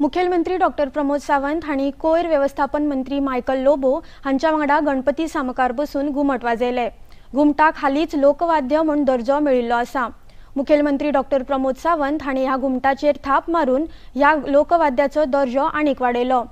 मुखेलमंत्री डॉक्टर प्रमोद सावंत हांणी कोयर वेवस्थापन मंत्री मायकल लोबो हांच्या वांगडा गणपती सामकार बसून घुमट वाजयले. घुमटाक हालींच लोकवाद्य म्हूण दर्जो मेळिल्लो आसा. मुखेलमंत्री डॉक्टर प्रमोद सावंत हांणी ह्या घुमटाचेर थाप मारून ह्या लोकवाद्याचो दर्जो आनीक वाडयलो.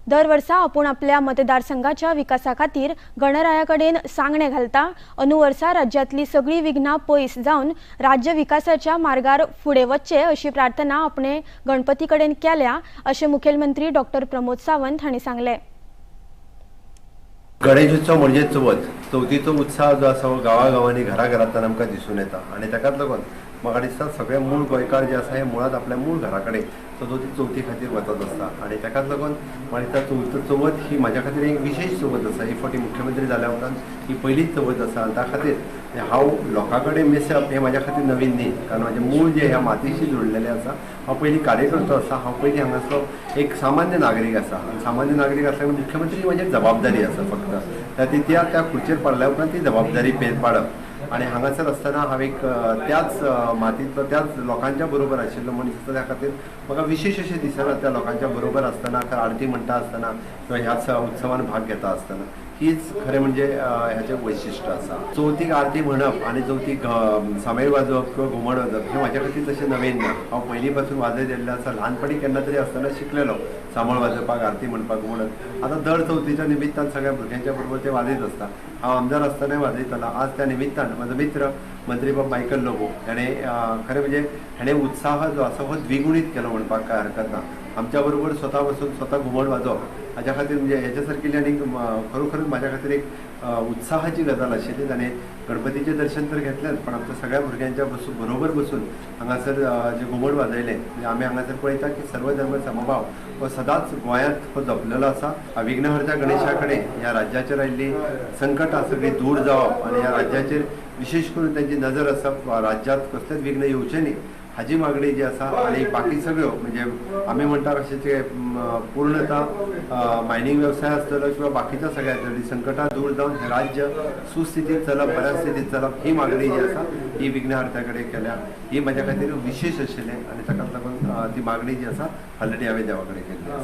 दर वर्सा आपूण आपल्या मतदारसंघाच्या विकासा खातीर गणराया कडेन सांगणें घालता. अंदू वर्सा राज्यांतली सगळीं विघ्नां पयस जावन राज्य विकासाच्या मार्गार फुडें वचचें अशी प्रार्थना आपणे गणपती कडेन केल्या अशें मुखेलमंत्री डॉक्टर प्रमोद सावंत हांणी सांगलें. गणेशोत्सव म्हणजे चवथ. चवथीचो उत्साह जो आसा हो गांवागांवांनी घराघरांतल्यान आमकां दिसून येता आनी ताकाच लागून म्हाका दिसता सगळे मूळ गोंयकार जे आसा हे मुळांत आपल्या मूळ घरा कडेन सदोती चवथी खातीर वचत आसता आनी ताकाच लागून म्हाका दिसता चवथ ही म्हाज्या खातीर एक विशेश चवथ आसा. ही फावटी मुख्यमंत्री जाल्या उपरांत ही पयलीच चवथ आसा आनी त्या खातीर हांव लोकां कडेन मिसळप हें म्हाज्या खातीर नवीन न्ही, कारण म्हाजें मूळ जें ह्या मातयेशी जोडलेलें आसा. हांव पयलीं कार्यकर्तो आसा, हांव पयलीं हांगासलो एक सामान्य नागरीक आसा आनी सामान्य नागरीक आसल्या मुख्यमंत्री ही म्हाजी जबाबदारी आसा. फक्त त्या त्या खुर्चेर पडल्या उपरांत ती जबाबदारी पेर पाडप आनी हांगासर आसतना हांव एक त्याच मातयेंतलो त्याच लोकांच्या बरोबर आशिल्लो मनीस आसता. त्या खातीर म्हाका विशेश अशें दिसना त्या लोकांच्या बरोबर आसतना, आरती म्हणटा आसतना किंवा ह्याच उत्सवान भाग घेता आसतना. हीच खरें म्हणजे ह्याचें वैशिश्ट आसा. चवथीक आरती म्हणप आनी चवथीक सामेळ वाजोवप किंवा घुमट वाजोवप हें म्हाज्या खातीर तशें नवीन ना. हांव पयलीं पासून वाजयत येयल्लें आसा. ल्हानपणी केन्ना तरी आसतना शिकलेलो सामळ वाजोवपाक, आरती म्हणपाक, घुमट. आतां दर चवथीच्या निमित्तान सगळ्या भुरग्यांच्या बरोबर ते वाजयत आसता. हांव आमदार आसतनाय वाजयतालो. आज त्या निमित्तान म्हाजो मित्र मंत्री बाब मायकल लोबो हेणें खरें म्हणजे हेणें उत्साह जो आसा हो द्विगुणीत केलो म्हणपाक कांय हरकत ना. आमच्या बरोबर स्वता बसून स्वता घुमट वाजोवप हाज्या खातीर म्हणजे हेच्या सारकिल्ली आनीक खरोखरच म्हाज्या खातीर एक उत्साहाची गजाल आशिल्ली. ताणें गणपतीचें दर्शन तर घेतलेंच, पण आमच्या सगळ्या भुरग्यांच्या बरोबर बसून हांगासर जे घुमट वाजयलें. म्हणजे आमी हांगासर पळयता की सर्वधर्म समभाव हो सदांच गोंयांत हो जपलेलो आसा. विघ्नहर्त्या गणेशा कडेन ह्या राज्याचेर आयिल्ली संकटां सगळीं दूर जावप आनी ह्या राज्याचेर विशेश करून तांची नजर आसप, राज्यांत कसलेंच विघ्न येवचें न्ही हाजी मागणी जी आसा. आनी बाकी सगळ्यो म्हणजे आमी म्हणटा कशें ते पूर्णता मायनींग वेवसाय आसतलो किंवा बाकीच्या सगळ्या संकटां दूर जावन हें राज्य सुस्थितींत चलप, बऱ्या स्थितींत चलप ही मागणी जी आसा ही विघ्नहर्त्या कडेन केल्या. ही म्हाज्या खातीर विशेश आशिल्लें आनी ताकाच लागून ती मागणी जी आसा ऑलरेडी हांवें देवा कडेन केल्ली आसा.